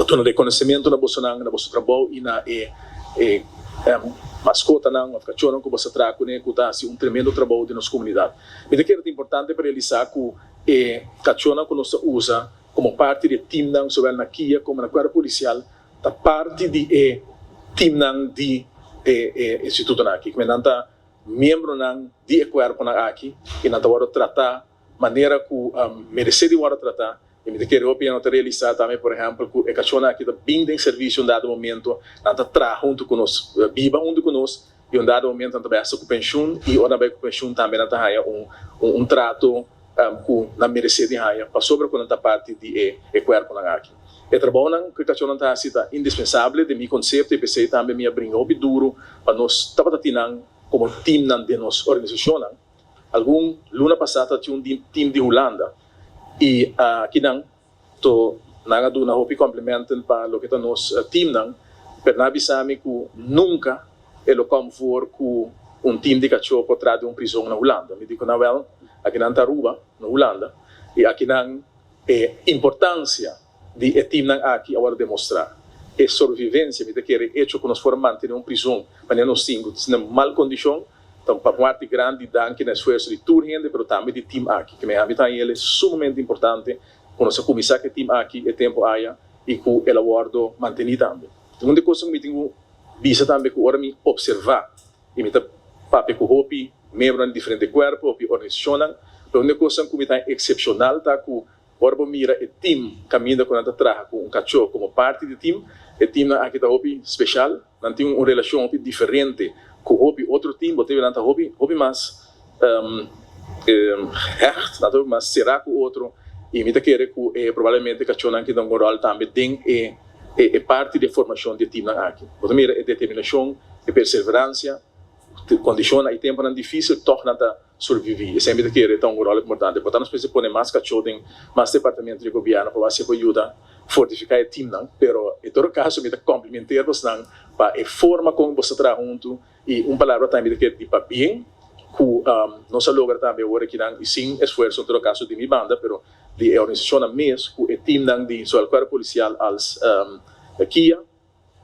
Pa duna rekonosementu na bosonan, na boso trabou i na e e maskotanan òf kachónan ku boso a traha kuné ku ta hasi un tremendo trabou den nos komunidat. Mi ta kere ta importante pa realisá ku e kachónan ku nos ta usa komo parti di e timnan sowel na kia komo na kuerpo polisial ta parti di e timnan di e e institutonan aki. Nan ta miembronan di e kuerponan aki i nan ta wòrdu tratá manera ku meresé di wòrdu tratá. I mi ta kere hopi hende no ta realisá tambe, por ehèmpel, ku e kachónan aki ta bin den servisio un dado momento, nan ta traha huntu ku nos, biba huntu ku nos, i un dado momento nan ta bai hasta ku penshun, i ora nan bai ku penshun tambe nan ta haña un un trato ku nan meresé di haña pasobra ku nan ta parti di e e kuerponan aki. E trabounan ku e kachónan ta hasi ta indispensable den mi konsepto i p'esei tambe mi a bringa hopi duru pa nos tabata tin nan komo timnan den nos organisashonnan. Algun luna pasá ta tin un tim di Hulanda i akinan to nan a duna hopi komplimenten pa loke ta nos timnan, pero nan a bisa mi ku nunka e lo kom voor ku un tim di kachó por traha den un prizon na Hulanda. Mi di ku nan, wèl, akinan ta Aruba, no Hulanda, i akinan e importansia di e timnan aki a wòrdu demostrá. E sobrevivensia, mi ta kere echo ku nos por a mantené un prizon manera nos tin ku ta na mal kondishon, Ta un parti grandi danki na esfuerso di tur hende pero tambe di team aki. Ke mi ta haña el sumamente importante ku nos a kuminsá ku e team aki e tempu aya i ku el a wòrdu mantení tambe. Un di e kosnan ku mi tin ku bisa tambe ku ora mi opservá i mi ta papia ku hopi miembronan di diferente kuerpo, hopi organisashonnan, pero un di e kosnan ku mi ta haña eksepshonal ta ku Ora bo mira e team kaminda ku nan ta traha ku un kachó komo parti di team, e teamnan aki ta hopi speshal, nan tin un relashon hopi diferente ku hopi otro team, bo ta wira nan ta hopi hopi mas hecht, nan ta hopi mas será ku otro i mi ta kere ku e probablemente kachónan aki ta un ròl tambe den e e parti di e formashon di e teamnan aki. Bo ta mira e determinashon, e perseveransia, kondishonnan i tempunan difísil tòg nan ta Sobreviví. Esei mi ta kere ta un ròl importante. Por ta nos mester pone mas kachó den mas departamento di gobièrnu pa wak si e por yuda fortifiká e timnan. Pero en todo kaso mi ta komplimenteer bosnan pa e forma kon bos ta traha huntu i un palabra tambe mi ta kere di pabien ku nos a logra tambe awor akinan i sin esfuerso en todo kaso di mi banda pero di e organisashonnan mes ku e timnan di zowel Kuerpo Polisial als kia.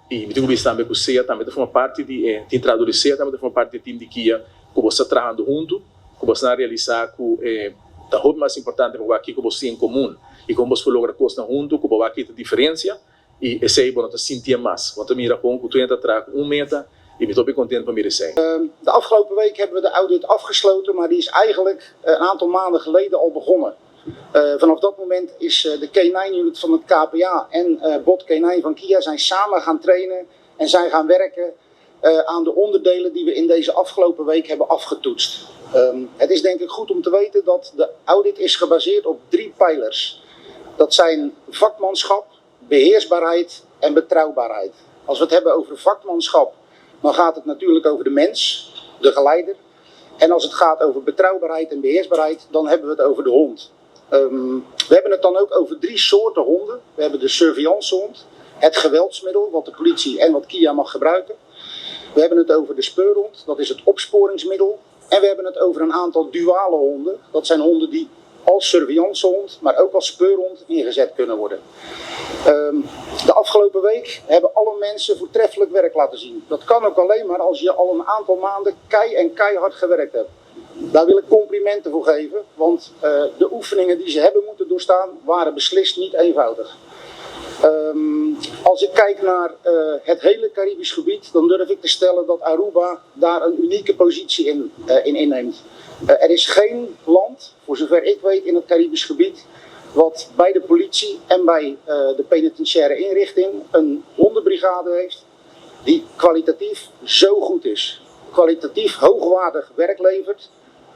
I mi tin ku bisa tambe ku sea tambe ta forma parti di e tin trahadó di sea tambe ta forma parti di e tim di kia ku bo sta trahando huntu, ku bo esnan a realisá ku e ta hopi mas importante pa wak kiko bo tin en komun i kon bo por logra kosnan huntu ku bo wak kita diferensia i esei bo no ta sintié mas. Bo ta mira kon ku tur hende ta traha ku un meta i mi ta hopi kontent pa mira esei. De afgelopen week hebben we de audit afgesloten, maar die is eigenlijk een aantal maanden geleden al begonnen. Vanaf dat moment is de K9 unit van het KPA en Bot K9 van Kia zijn samen gaan trainen en zijn gaan werken aan de onderdelen die we in deze afgelopen week hebben afgetoetst. Het is denk ik goed om te weten dat de audit is gebaseerd op drie pijlers. Dat zijn vakmanschap, beheersbaarheid en betrouwbaarheid. Als we het hebben over vakmanschap, dan gaat het natuurlijk over de mens, de geleider. En als het gaat over betrouwbaarheid en beheersbaarheid, dan hebben we het over de hond. We hebben het dan ook over drie soorten honden. We hebben de surveillancehond, het geweldsmiddel wat de politie en wat KIA mag gebruiken. We hebben het over de speurhond, dat is het opsporingsmiddel. En we hebben het over een aantal duale honden. Dat zijn honden die als surveillancehond, maar ook als speurhond ingezet kunnen worden. De afgelopen week hebben alle mensen voortreffelijk werk laten zien. Dat kan ook alleen maar als je al een aantal maanden kei en keihard gewerkt hebt. Daar wil ik complimenten voor geven, want de oefeningen die ze hebben moeten doorstaan waren beslist niet eenvoudig. Als ik kijk naar het hele Caribisch gebied, dan durf ik te stellen dat Aruba daar een unieke positie in inneemt. Er is geen land, voor zover ik weet, in het Caribisch gebied wat bij de politie en bij de penitentiaire inrichting een hondenbrigade heeft die kwalitatief zo goed is. Kwalitatief hoogwaardig werk levert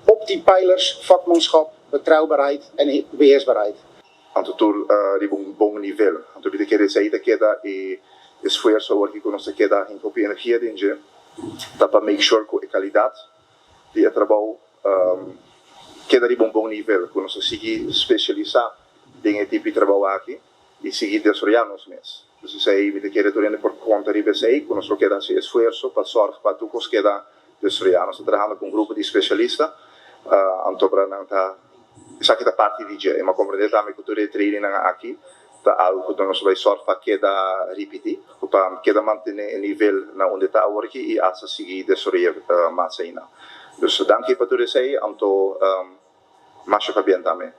op die pijlers vakmanschap, betrouwbaarheid en beheersbaarheid. Anto tur riba un bon nivel. Anto mi ta kere esei ta keda e esfuerso awor ku nos ta keda hinka hopi energia den dje ta pa make sure ku e kalidat di e trabou keda riba un bon nivel, ku nos ta sigui spesialisá den e tipo di trabou aki i sigui desaroyá nos mes. Dus esei mi ta kere tur hende por konta riba esei, ku nos lo keda hasi esfuerso pa sòrg pa tur kos keda desaroyá. Nos ta trahando ku un grupo di spesialista, anto pa nan ta esaki ta parti di dje. I mi a komprendé tambe ku tur e trainingnan aki. Ta algo cu nos bay zorg pa keda ripiti, pa keda mantene e nivel na unda ta awor aki y hasta sigui desaroya mas ainda. Dus danki pa tur esey, anto masha pabien tambe.